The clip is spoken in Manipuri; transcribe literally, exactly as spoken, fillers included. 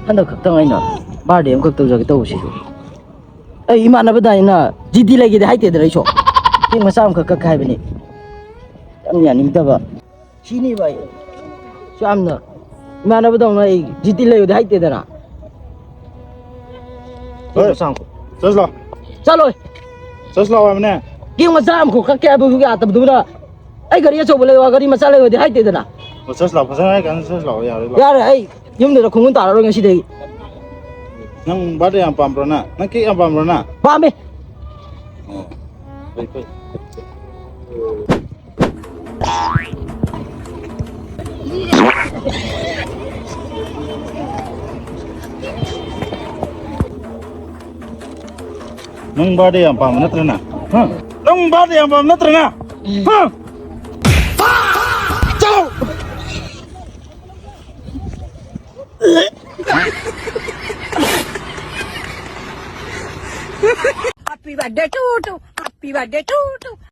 ꯍꯟꯗꯛ ꯈꯛꯇꯪ ꯑꯩꯅ ꯕꯥꯔꯗꯦ ꯑꯃꯈꯛ ꯇꯧꯖꯒꯦ ꯇꯧꯕꯁꯤꯁꯨ, ꯑꯩ ꯏꯃꯥꯟꯅꯕꯗ ꯑꯩꯅ ꯖꯤꯗꯤ ꯂꯩꯒꯦꯗꯤ ꯍꯥꯏꯗꯦꯗꯅ ꯑꯩꯁꯨ꯫ ꯀꯦꯛ ꯃꯆꯥ ꯑꯃꯈꯛ ꯀꯛꯀꯦ ꯍꯥꯏꯕꯅꯤ꯫ ꯌꯥꯝ ꯌꯥꯅꯤꯡꯗꯕ꯫ ꯁꯤꯅꯤ ꯚꯥꯏ꯫ ꯌꯥꯝꯅ ꯏꯃꯥꯟꯅꯕꯗꯧꯅ ꯑꯩ ꯖꯤꯗꯤ ꯂꯩꯌꯣꯗꯤ ꯍꯥꯏꯗꯦꯗꯅ꯫ ꯀꯦꯛ ꯍꯣꯏ꯫ ꯃꯆꯥ ꯑꯃꯈꯛ꯫ ꯆꯠꯁꯤ ꯂꯥꯛꯑꯣ꯫ ꯆꯠꯂꯣꯏ꯫ ꯆꯠꯁꯤ ꯂꯥꯛꯑꯣ ꯍꯥꯏꯕꯅꯦ꯫ ꯀꯦꯛ ꯃꯆꯥ ꯑꯃꯈꯛ ꯀꯛꯀꯦ ꯍꯥꯏꯕꯕꯨ ꯌꯥꯗꯕꯗꯨꯅ ꯑꯩ ꯒꯥꯔꯤ ꯑꯆꯧꯕ ꯂꯩꯌꯣ, ꯒꯥꯔꯤ ꯃꯆꯥ ꯂꯩꯌꯣꯗꯤ ꯍꯥꯏꯗꯦꯗꯅ꯫ ꯑꯣ, ꯆꯠꯁꯤ ꯂꯥꯛꯑꯣ꯫ ꯐꯖꯅ ꯍꯥꯏ ꯀꯥꯟꯗ ꯆꯠꯁꯤ ꯂꯥꯛꯑꯣ, ꯌꯥꯔꯦ ꯂꯥꯛꯑꯣ꯫ ꯌꯥꯔꯦ, ꯑꯩ ꯌꯨꯝꯗꯨꯗ ꯈꯣꯡꯒꯨꯟ ꯇꯥꯔꯔꯣꯏ ꯉꯁꯤꯗꯒꯤ꯫ ꯅꯪ ꯕꯥꯔꯗꯦ ꯌꯥꯝ ꯄꯥꯝꯕ꯭ꯔꯣ ꯅꯪ? ꯅꯪ ꯀꯦꯛ ꯌꯥꯝ ꯄꯥꯝꯕ꯭ꯔꯣ ꯅꯪ? ꯄꯥꯝꯃꯦ꯫ ꯑꯣ, ꯐꯩ, ꯐꯩ꯫ ꯅꯪ ꯕꯥꯔꯗꯦ ꯌꯥꯝ ꯄꯥꯝꯕ ꯅꯠꯇ꯭ꯔꯅ? ꯍꯥ? ꯅꯪ ꯕꯥꯔꯗꯦ ꯌꯥꯝ ꯄꯥꯝꯕ ꯅꯠꯇ꯭ꯔꯅ? ꯍꯥ? ꯆꯠꯂꯣ! Happy birthday to you. Happy birthday to you.